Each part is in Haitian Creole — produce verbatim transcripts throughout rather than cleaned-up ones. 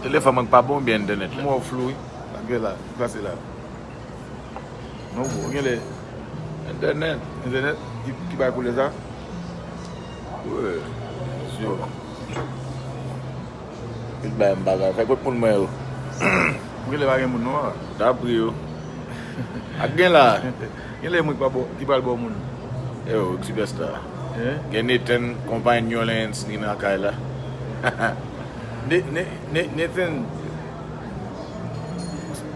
Telefòn mwen pa bon oubyen entènèt la? Mwen flou wi. Malgre la, pase la. Non, bon, genlè entènèt. Entènèt ki, ki bay koulè sa? Wi, sure. Tout bagay m pa ka fè. Kot moun mwen yo? Ou genlè pa gen moun non, papa. T ap ri yo. Ak gen la. Genlè mwen ki pa bò, ki pral bò moun. Yo, Superstar. Hein? Gen Nathan, konpay New Orleans, ni nan kay la. Ne, ne, ne, Nathan,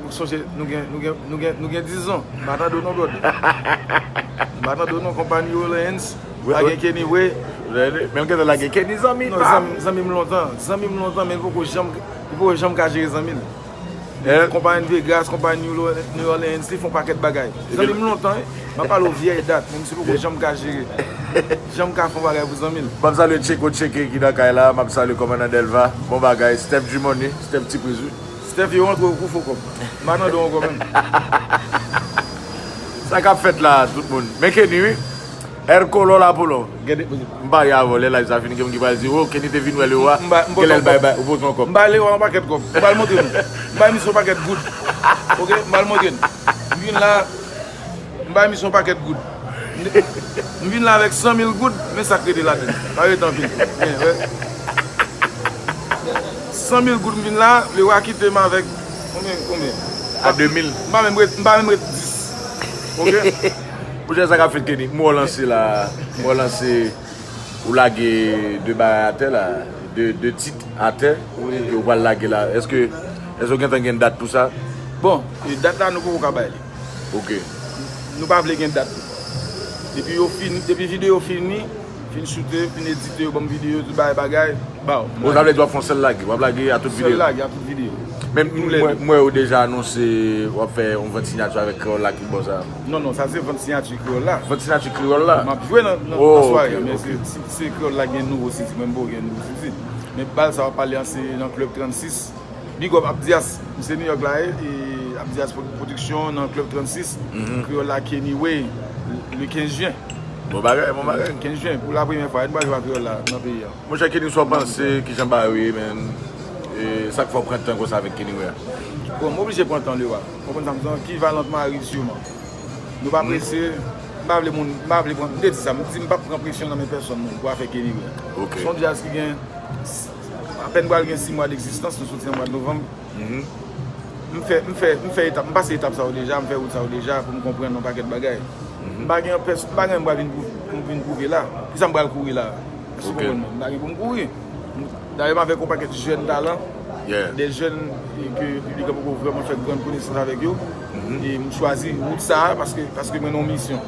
ou sonje, nou gen, nou gen, nou gen, nou gen dizon. M pa tande w non, brother. M pa tande w non, konpay New Orleans. Pa gen Kenny Way. Men l gentan lage Kenny zanmi. Non, zanmi, zanmi m lontan. Zanmi m lontan, men li poko janm, li poko janm ka jere zanmi l. Konpayi Vegas, konpayi New Orleans, li fè yon pakèt bagay. Zanmi m lontan, wi. M ap pale w vyè dat, men misye poko janm ka jere. Janm ka fè yon bagay pou zanmi l. M ap salye Tcheko Tcheke ki nan kay la, m ap salye kòmandan Delva. Bon bagay, Steph Dumony, Steph Ti Priz, wi. Steph, yo rantre w kou fo kòb. M pa tande w ankò menm. Sa k ap fèt la, tout moun? Men Kenny, wi. Erkolo Lapolo. M parye avè w, lè live sa fini, gen moun ki pral di, "Oh, Kenny te vin wè Lewa." Genlè l bay, bay, ou pote yon kòb. M bay Lewa yon pakèt kòb. M pral montre nou. M bay misye yon pakèt goud. Ok, m pral montre nou. M vin la, m bay misye yon pakèt goud. M vin la avèk san mil goud, men sa k rete ladann. Pa rete anpil. Men, wè. San mil goud m vin la, Lewa kite m avèk konbyen, konbyen? A de mil. M pa menm ret, m pa menm ret dis. Ok? Monchè, sa k ap fèt, Kenny? M wè w lanse la, m wè w lanse, ou lage de bagay atè la, de, de tit atè, ke w pral lage la. Èske, èske w gentan gen dat pou sa? Bon, e dat la, nou poko ka bay li. Ok. Nou pa vle gen dat. Depi yo fini, depi videyo fini, fin choute, fin edite, yo ban m videyo, tout bagay, bagay, ba w. Bon, sa vle di w ap fè yon sèl lage, w ap lage a tout videyo? Sèl lage a tout videyo. Men m wè, m wè yo deja anonse w ap fè yon vant siyati avèk Kreyòl la ki bò sa? Non, non, sa se vant siyati Kreyòl la. Vant siyati Kreyòl la? M ap jwe nan, nan, nan sware a, men se, se, se Kreyòl la gen nouvo siti, mwen m poko gen nouvo siti. Men bal sa w ap pale an se nan Club trannsis. Big up Abdias, m se New York la ye, e Abdias Pro-, Production nan Club trannsis, Kreyòl la Kenny Way, le kenz jen. Bon bagay, bon bagay. Kenz jen, pou la premyè fwa, n pral jwe a Kreyòl la nan peyi a. Monchè Kenny, sa w panse, kijan bagay yo ye, men, e, sa k fè w pran tan konsa avèk Kenny Way a? Bon, m oblije pran tan, Lewa. Ou konprann sa m di w, ki Valant Marie, siman. Nou pa prese, m pa vle moun, m pa vle pran, m te di sa, m di m p ap pran presyon nan men pèsonn moun pou afè Kenny Way a. Ok. Se yon djaz ki gen apèn pral gen sis mwa degzistans, nou soti nan mwa novanm. M fè, m fè, m fè etap, m pase etap sa yo deja, m fè wout sa yo deja pou m konprann yon pakèt bagay. M pa gen pès-, m pa gen anyen m pral vin pwouv-, pou m vin pwouve la. Kisa m pral kouri la? Èske w konprann mwen? M pa gen pou m kouri. Dayè, m avèk yon pakèt jèn talan, de jèn ke piblik la poko vrèman fè grann konesans avèk yo. E m chwazi wout sa a paske, paske mwen nan yon misyon.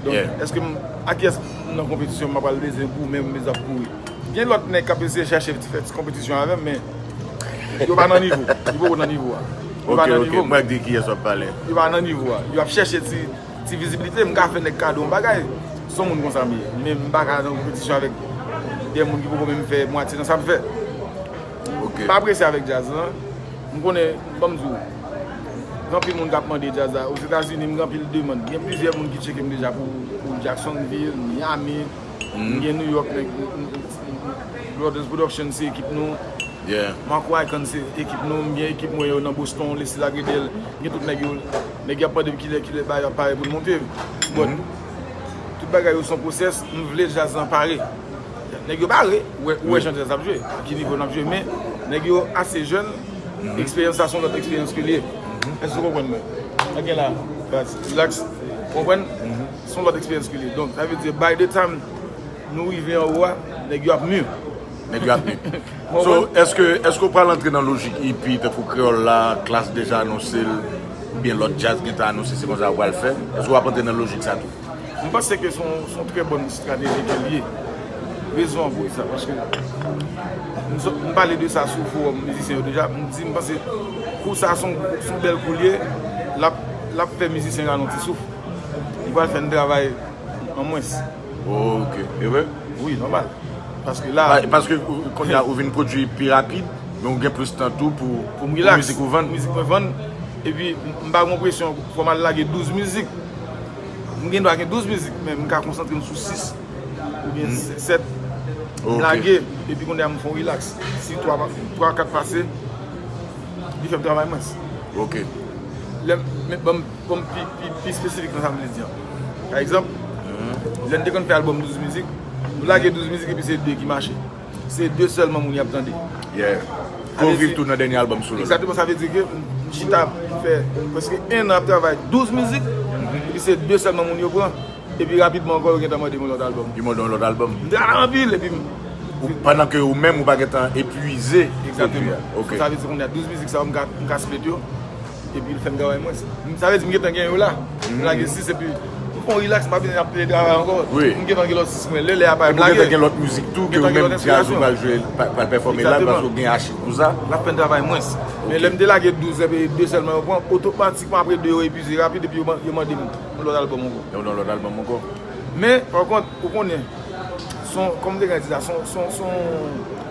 Donk, èske m, a kiyès nan konpetisyon m ap pral bezwen pou mwen, m bezwen ap kouri? Gen lòt nèg k ap eseye chèche ti fè ti konpetisyon avè m, men yo pa nan nivo. Yo poko nan nivo a. Yo pa nan nivo m. Mwen di kiyès w ap pale. Yo pa nan nivo a. Yo ap chèche ti, ti vizibilite. M ka fè nèg kado yon bagay. Se yon moun konsa m ye. Men m pa ka nan konpetisyon avèk de moun ki poko menm fè mwatye nan sa m fè. M pa prese avèk djaz lan. M konnen, ban m di w, gen anpil moun k ap mande djaz la. Ozetazini, m gen anpil demann. Gen plizyè moun ki tcheke m deja pou, pou Jacksonville, Miami. M gen New York, nèg, Brothers Production se ekip nou. Marco Icon se ekip nou. M gen ekip mwen yo nan Boston, Leslie Lagredel. M gen tout nèg yo. Nèg yo ap mande m kilè, kilè bagay yo ap pare pou n monte. But, tout bagay yo se yon pwosès. M vle djaz lan pare. Nèg yo pare, ou wè, ou wè jan djaz ap jwe, a ki nivo n ap jwe, men nèg yo ase jèn, eksperyans la se yon lòt eksperyans ke l ye. Èske w konprann mwen? Anken la, baz, relax, ou konprann? Se yon lòt eksperyans ke l ye. Donk, sa vle di, by the time nou rive anwo a, nèg yo ap mi. Nèg yo ap mi. So, èske, èske w pral antre nan lojik E P tankou Kreyòl la, Klass deja anonse l, oubyen lòt djaz gentan anonse se konsa w pral fè? Èske w ap antre nan lojik sa tou? M panse ke se yon, se yon trè bòn estrateji ke l ye. Rezon an pou ki sa, paske m sot, m pale de sa sou fowòm mizisyen yo deja, m di, m panse kou sa se yon, se yon bèl kou l ye, l ap, l ap fè mizisyen yo al yon ti souf. Li pral fè n travay an mwens. Ok, e vre? Wi, nòmal. Paske la, pa-, paske ou, kounye a ou vin pwodui pi rapid, men ou gen plis tan tou pou, pou mizik ou vann. Mizik mwen vann. Epi, m, m pa gen enpresyon fò m al lage douz mizik. M gen dwa gen douz mizik, men m ka konsantre m sou sis oubyen sèt. M lage, epi kounye a m fè yon rilaks. Si twa pa, twa, kat pase, Li fè m travay mwens. Ok. Lè m, men ban m, ban m pi, pi, pi espesifik nan sa m vle di an. Pa egzanp, lè n te konn fè albòm douz mizik, nou lage douz mizik epi se de ki mache. Se de sèlman moun y ap tande. Yeah. Ke w viv tou nan dènye albòm solo. Egzakteman, sa vle di ke m chita m fè prèske en an ap travay douz mizik, epi se de sèlman moun yo pran. Epi rapidman ankò, yo gentan mande m yon lòt albòm. Yo mande yon lòt albòm. M travay anpil, epi m. Pandan ke ou menm, ou pa gentan epuize. Egzakteman. Ok. Sa vle di kounye a douz mizik sa yo, m ka, m ka split yo. Epi l fè m travay mwens. Sa vle di m gentan gen yo la. M lage sis, epi m fè yon rilaks, m pa vin ap travay ankò. M gentan gen lòt sis mwen. Lè lè a parèt m lage. Epi w gentan gen lòt mizik tou, ke ou menm djaz ou pral jwe, pral pèfòme la, paske w gen achiv pou sa. L ap fè m travay mwens. Men lè m te lage douz, epi de sèlman yo pran, otomatikman apre de yo epuize rapid, epi yo mande m yon lòt albòm ankò. Yon lòt albòm ankò. Men, pa kont, ou konnen, son, kòm m te gen di la, son, son, son,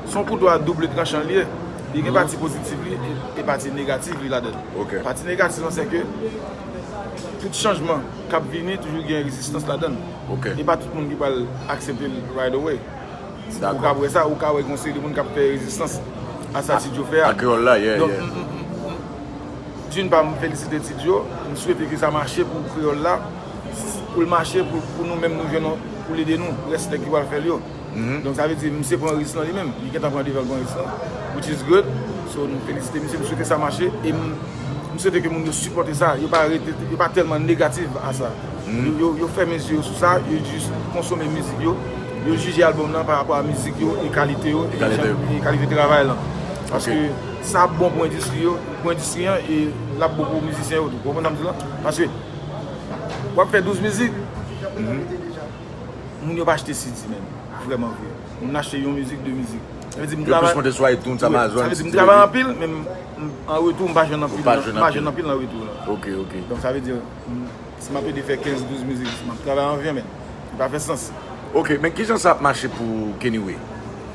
son kouto a double tranchan li ye. Li gen pati pozitif li e, e pati negatif li ladan l. Pati negatif lan se ke tout chanjman k ap vini toujou gen rezistans ladan l. E pa tout moun ki pral aksepte l right away. Ou ka wè sa, ou ka wè gen yon seri de moun k ap fè rezistans a sa Ti Djo fè a. A kreyòl la, yeah, yeah. D'une part, m felisite Ti Djo, m swete ke sa mache pou kreyòl la, pou l mache pou, pou nou menm nou jwenn, pou l ede nou, rès nèg ki pral fè l yo. Donk sa vle di misye pran risk lan li menm, li gentan pran devan l pran risk lan, which is good. So nou felisite misye, m swete sa mache e m, m swete ke moun yo sipòte sa, yo pa rete, yo pa tèlman negatif a sa. Yo, yo, yo fèmen zye yo sou sa, yo jis konsome mizik yo, yo jije albòm nan pa rapò a mizik yo e kalite yo e kalite travay lan. Paske sa ap bon pou endistri yo, pou endistri an e l ap bon pou mizisyen yo tou. Ou konprann sa m di la? Paske w ap fè douz mizik, moun yo pa achte C D menm, vrèman vre. Moun achte yon mizik, de mizik. Sa vle di m travay. Yo plis monte sou iTunes, Amazon, sa vle di m travay anpil, men an retou m pa jwenn anpil, m pa jwenn anpil nan retou lan. Ok, ok. Donk sa vle di, si m ap ede fè kenz, douz mizik, m ap travay an ven, men li pa fè sans. Ok, men kijan sa ap mache pou Kenny Way?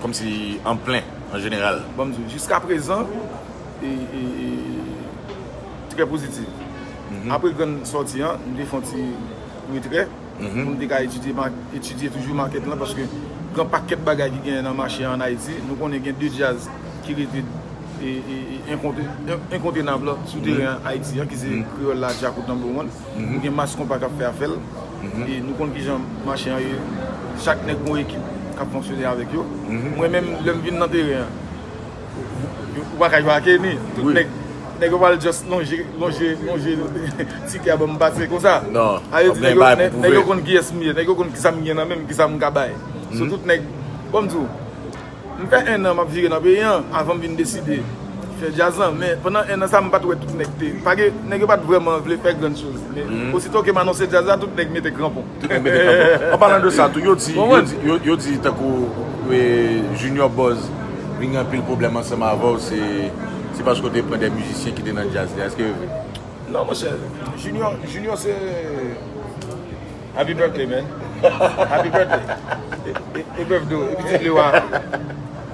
Kòmsi an plen, an jeneral. Ban m di w, jiska prezan, e, e, e, trè pozitif. Apre grann sòti an, m te fè yon ti retrè pou m te ka etidye, etidye toujou makèt lan, paske gen pakèt bagay ki genyen nan mache an Ayiti. Nou konnen gen de djaz ki rete e, e, e, enkonte-, en-, enkontenab sou teren Ayiti an, ki se kreyòl la, djakout, number one. Ou gen Mass Konpa k ap fè afè l. E nou konn kijan mache an ye. Chak nèg gen yon ekip k ap fonksyone avèk yo. Mwen menm, lè m vin nan teren an, ou pa ka jwe ak Kenny. Tout nèg, nèg yo pral just lonje, lonje, lonje ti kè a ban m pase konsa. Sa vle di nèg yo, nèg yo konn kiyès m ye, nèg yo konn kisa m gen nan men m, kisa m ka bay. So tout nèg, ban m di w, m fè en an m ap vire nan peyi an avan m vin deside fè djaz lan. Men pandan en an sa, m pa t wè tout nèg te. Pa gen, nèg yo pa t vrèman vle fè grann choz. Men osito ke m anonse djaz la, tout nèg mete kranpon. Tout nèg mete kranpon. An palan de sa tou, yo di, yo di, yo, yo di tankou e, Junior Buzz vin gen anpil pwoblèm ansanm avè w, se, se paske w te pran de mizisyen ki te nan djaz la. Èske e vre? Non, monchè, Junior, Junior se Happy birthday, man. Happy birthday. E, e, e birthday, e pitit Lewa.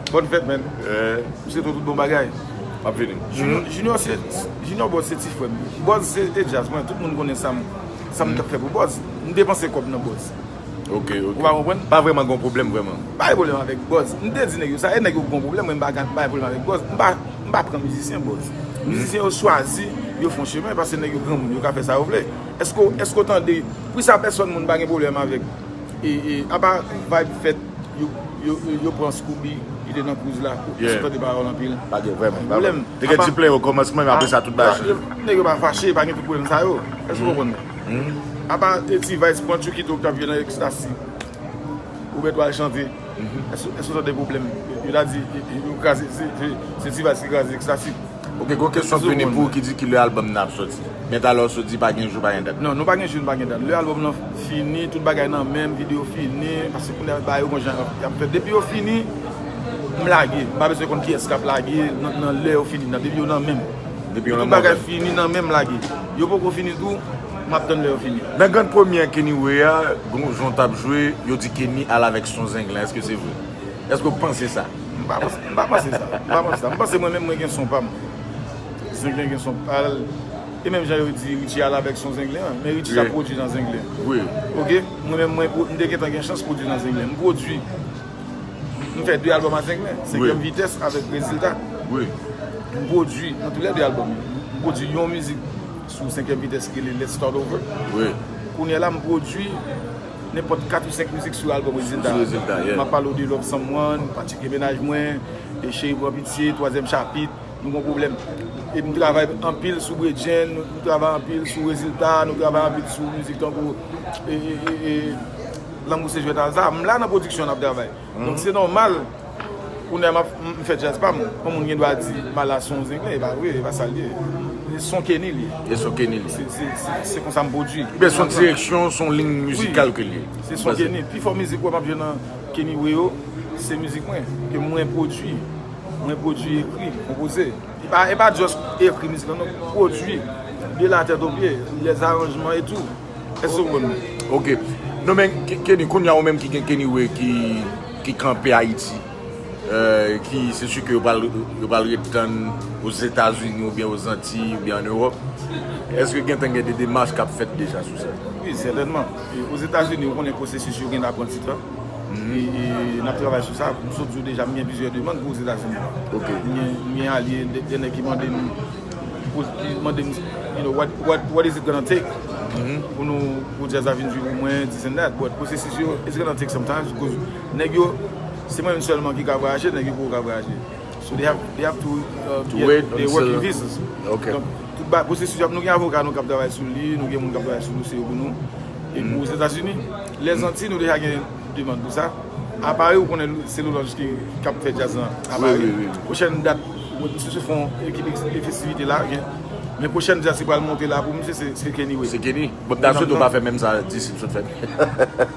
Bòn fèt, man. M swete w tout bon bagay. M ap vini. Junior, Junior se, Junior Buzz se ti frè m. Buzz se, e djaz mwen, tout moun konnen sa m, sa m t ap fè pou Buzz. M depanse kòb nan Buzz. Ok, ok. Ou pa konprann? Pa vrèman gen yon pwoblèm vrèman. M pa gen pwoblèm avèk Buzz. M te di nèg yo sa, e nèg yo ki gen yon pwoblèm, mwen m pa gen, pa gen pwoblèm avèk Buzz. M pa, m pa pran mizisyen Buzz. Mizisyen yo chwazi, yo fè yon chemen, paske nèg yo granmoun, yo ka fè sa yo vle. Èske w, èske w tande, pou sa pèsòn moun pa gen pwoblèm avèk, e, e, apa vibe fèt, yo, yo, yo, yo pran Scooby, ki te nan Cruz la, ou tande pawòl anpil. Pa gen vrèman. Te gen ti plen okòmansman, men apre sa tout bagay. Nèg yo pa fache, pa gen tout pwoblèm sa yo. Èske w konprann? Apa e T-Vice pran Chukito k t ap jwe nan Ecstasy. Ou mèt al chante. Èske, èske w tande pwoblèm? Yo ta di, yo kraze, se, se, se T-Vice ki kraze Ecstasy. Ok, gon kesyon k vini pou w ki di ki lè albòm nan ap sòti. Men talè w sot di pa gen jou, pa gen dat. Non, nou pa gen jou, nou pa gen dat. Lè albòm nan fini, tout bagay nan men m, videyo fini, paske kounye a bagay yo gon jan y ap fèt. Depi yo fini, m lage. M pa bezwen konn kiyès k ap lage nan, nan lè yo fini nan. Depi yo nan men m. Depi yo nan men w. Tout bagay fini nan men m lage. Yo poko fini tou, m ap tann lè yo fini. Nan grann premyè Kenny Way a, gon jan w t ap jwe, yo di Kenny al avèk son zenglen. Èske se vre? Èske w panse sa? M pa panse, m pa panse sa. M pa panse sa. M panse mwen menm mwen gen son pa m. Zenglen gen son pa l. E menm jan yo di Richie al avèk son zenglen an, men Richie t ap pwodui nan zenglen. Wi. Ok? Mwen menm mwen pwo-, m te gentan gen chans pwodui nan zenglen. M pwodui. M fè de albòm a zenglen. Senkyèm vitès avèk rezilta. Wi. M pwodui nan toulède albòm yo. M pwodui yon mizik sou senkyèm vitès ki rele Let's Start Over. Wi. Kounye a la, m pwodui nenpòt kat ou senk mizik sou albòm Rezilta. Sou Rezilta, yeah. M ap pale w de Love Someone, Patike Mennaj Mwen, e Cheri Pran Pitye, Twazyèm Chapit, Nou Gon Pwoblèm. E m travay anpil sou Bredjenn, nou, nou travay anpil sou Rezilta, nou travay anpil sou mizik tankou e, e, e, e, Lanmou se jwèt al sa. M la nan pwodiksyon n ap travay. Donk se nòmal. Kounye a m ap- m fè djaz pa m. Yon moun gen dwa di Mala se yon zenglen, e pa vre, e pa sa l ye. Se yon Kenny li ye. E se yon Kenny li. Se- se- se- Se konsa m pwodui. Oubyen se yon direksyon, se yon liy mizikal ke li ye. Se son Kenny. Pi fò mizik wè m ap jwe nan Kenny Way yo, se mizik mwen, ke mwen pwodui. Mwen pwodui, ekri, konpoze. E pa, e pa just ekri mizik la, non, pwodui. De la tèt o pye, lè aranjman e tou. Èske w konprann mwen? Ok. Non men Ke- Kenny, kounye a ou menm ki gen Kenny Way ki, ki kanpe Ayiti, euh, ki se si ke yo pral, yo pral ret tann Ozetazini oubyen Ozantiy oubyen an Ewòp, èske gentan gen de demach k ap fèt deja sou sa? Wi, sètènman. E Ozetazini, ou konnen pwosesis yo gen apranti tan. E, e n ap travay sou sa. M sot di w deja, m gen plizyè demann pou Ozetazini. Ok. M gen, m gen alye, de, de nèg ki mande m, pou- ki mande m, you know, what, what, what is it gonna take pou nou, pou djaz la vin jwe pou mwen, this and that. But pwosesis yo, it's gonna take some time, because nèg yo, se mwen menm sèlman ki ka vwayaje, nèg yo poko ka vwayaje. So they have, they have to, uh, To get wait their working until- visas. Ok. Donk, tout ba, pwosesis yo ap, nou gen avoka nou k ap travay sou li, nou gen moun k ap travay sou dosye yo pou nou. E pou Ozetazini, Lèzanti, nou deja gen demann pou sa. Apare, ou konnen se Loulange ki, k ap fè djaz lan. Apare, wi, wi. Pwochèn dat, misye se fon ekip e festivite la, gen. Men pwochèn djaz ki pral monte la pou misye, se, se Kenny Way. Se Kenny. Bon, ta swete ou pa fè menm sa Disip sot fè.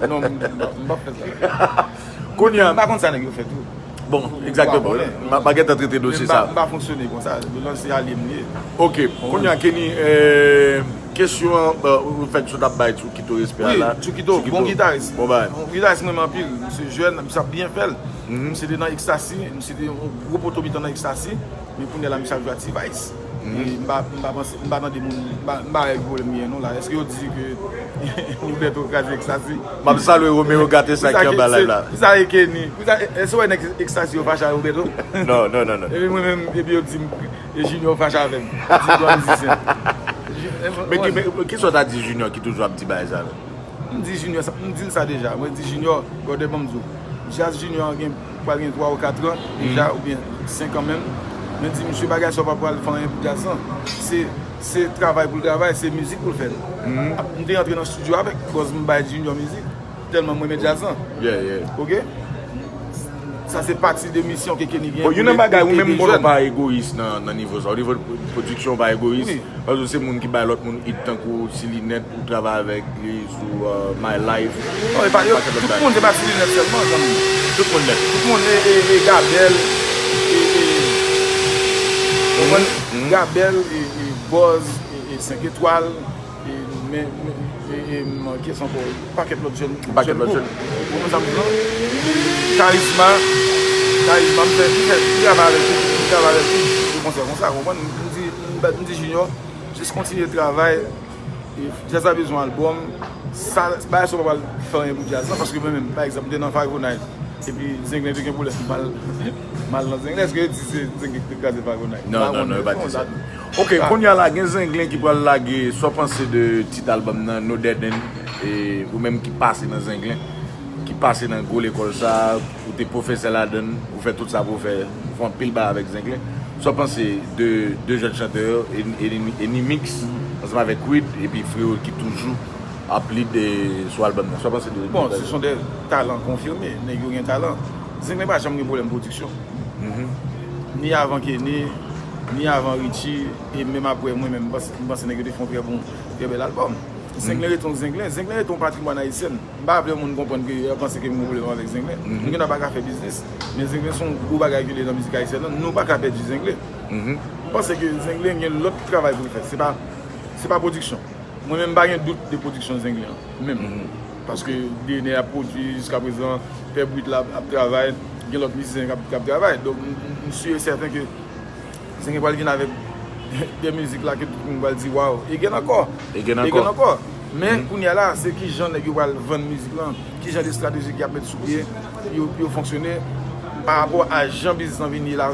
Non, m m p ap fè sa. Kounye a, M pa konn sa nèg yo fè tou. Bon, egzakteman. M pa gentan trete dosye sa. M pa fonksyone konsa. Loulange se alye m li ye. Ok, kounye a Kenny, euh, kesyon an, euh, ou fèk sot ap bay Chukito respè a la. Wi, Chukito, bon gitaris. Bon bagay. Bon gitaris mwen renmen anpil. Misye jèn, misye ap byen fè l. Misye te nan Ecstasy, misye te yon gwo poto mitan nan Ecstasy. Men kounye a la misye ap jwe ak T-Vice. E m pa, m pa panse, m pa tande moun, m pa, m pa wè ki pwoblèm li ye non la. Èske yo di ke Roberto kraze Ecstasy? M ap salye Romeo Gate sa ki anba live la. Pou sa e Kenny. Pou sa, èske w wè nèg Ecstasy yo fache ak Roberto? Non, non, non, non. Epi mwen menm, epi yo di m, e Junior fache avè m. Di m dwa mizisyen. Men ki, men ki sa w ta di Junior ki toujou ap di bagay sa la? M di Junior, sa- m di l sa deja. Mwen di Junior, brother, ban m di w. Djaz Junior an gen, pral gen twa ou kat an deja, oubyen senk an menm. Men di misye bagay sa w pa pral fè anyen pou djaz lan. Se, se travay pou l travay, se mizik pou l fè. M te rantre nan estidyo avèk, bikòz m bay Junior mizik. Tèlman m renmen djaz lan. Yeah, yeah. Ok? Sa se pati de misyon ke Kenny gen. Bon, youn nan bagay, ou menm konnen w pa egoyis nan, nan nivo sa. O nivo pwodiksyon, w pa egoyis. Paske w se moun ki bay lòt moun hit tankou Ti Linèt, ou travay avèk li sou euh, My Life. Non, e pa, yo, tout moun, se pa Ti Linèt sèlman, zanmi. Tout moun nèt. Tout moun, e, e, e Gabèl, e, e, ou konprann? Gabèl, e, e Bòz, e, e Senk Etwal, e, men, men, e, e, m, kiyès ankò? Pakèt lòt jèn. Pakèt lòt jèn. Ou konprann sa m di lan? Karizma, Karizma, m fè, m fè, m travay avèk tout, m travay avèk tout, de konsè konsa, ou konprann? M di, m di Junior, jis kontinye travay, e, djaz la bezwen albòm, sa, bagay sa w pa pral fè anyen pou djaz lan, paske mwen menm, pa egzanp, m te nan Five O Nine, epi Zenglen te gen pwoblèm, m al, m al nan Zenglen, èske yo di se Zenglen ki te kraze Five O Nine? Non, non, non, yo pa di sa. Ok, kounye a la, gen Zenglen ki pral lage, sa w panse de tit albòm nan, No Dead End, e ou menm ki pase nan Zenglen, ki pase nan gwo lekòl sa, ou te pwofesè ladan l, ou fè tout sa pou w fè, ou fè anpil bagay avèk Zenglen. Sa w panse de de jèn chantè yo, Eni- Eni- Enimix, ansanm avèk Wid, epi Freyo ki toujou ap lead sou albòm nan? Sa w panse de Bon, se son de talan konfime, nèg yo gen talan. Zenglen pa janm gen pwoblèm pwodiksyon. Ni avan Kenny, ni avan Richie, e menm apre mwen menm, m panse, m panse nèg yo te fè yon trè bon, trè bèl albòm. Zenglen rete yon Zenglen, Zenglen rete yon patrimwàn ayisyen. M pa vle moun konprann ke yo panse ke m gen pwoblèm avèk Zenglen. Nou gen dwa pa ka fè biznis, men Zenglen se yon gwo bagay ke li ye nan mizik ayisyèn nan. Nou pa ka pèdi Zenglen. M panse ke Zenglen gen lòt travay pou l fè. Se pa, se pa pwodiksyon. Mwen menm, m pa gen dout de pwodiksyon Zenglen an. Menm. Paske Dener ap pwodui jiskaprezan, Pè Brit la ap travay, gen lòt mizisyen k ap, k ap travay. Donk, m, m, m si e sèten ke Zenglen pral vin avèk de mizik la ke tout moun pral di, "Waw, e gen ankò." E gen ankò. Men kounye a la, se kijan nèg yo pral vann mizik lan, kijan de estrateji ki ap met sou pye pou yo, pou yo fonksyone pa rapò a jan biznis lan vin ye la.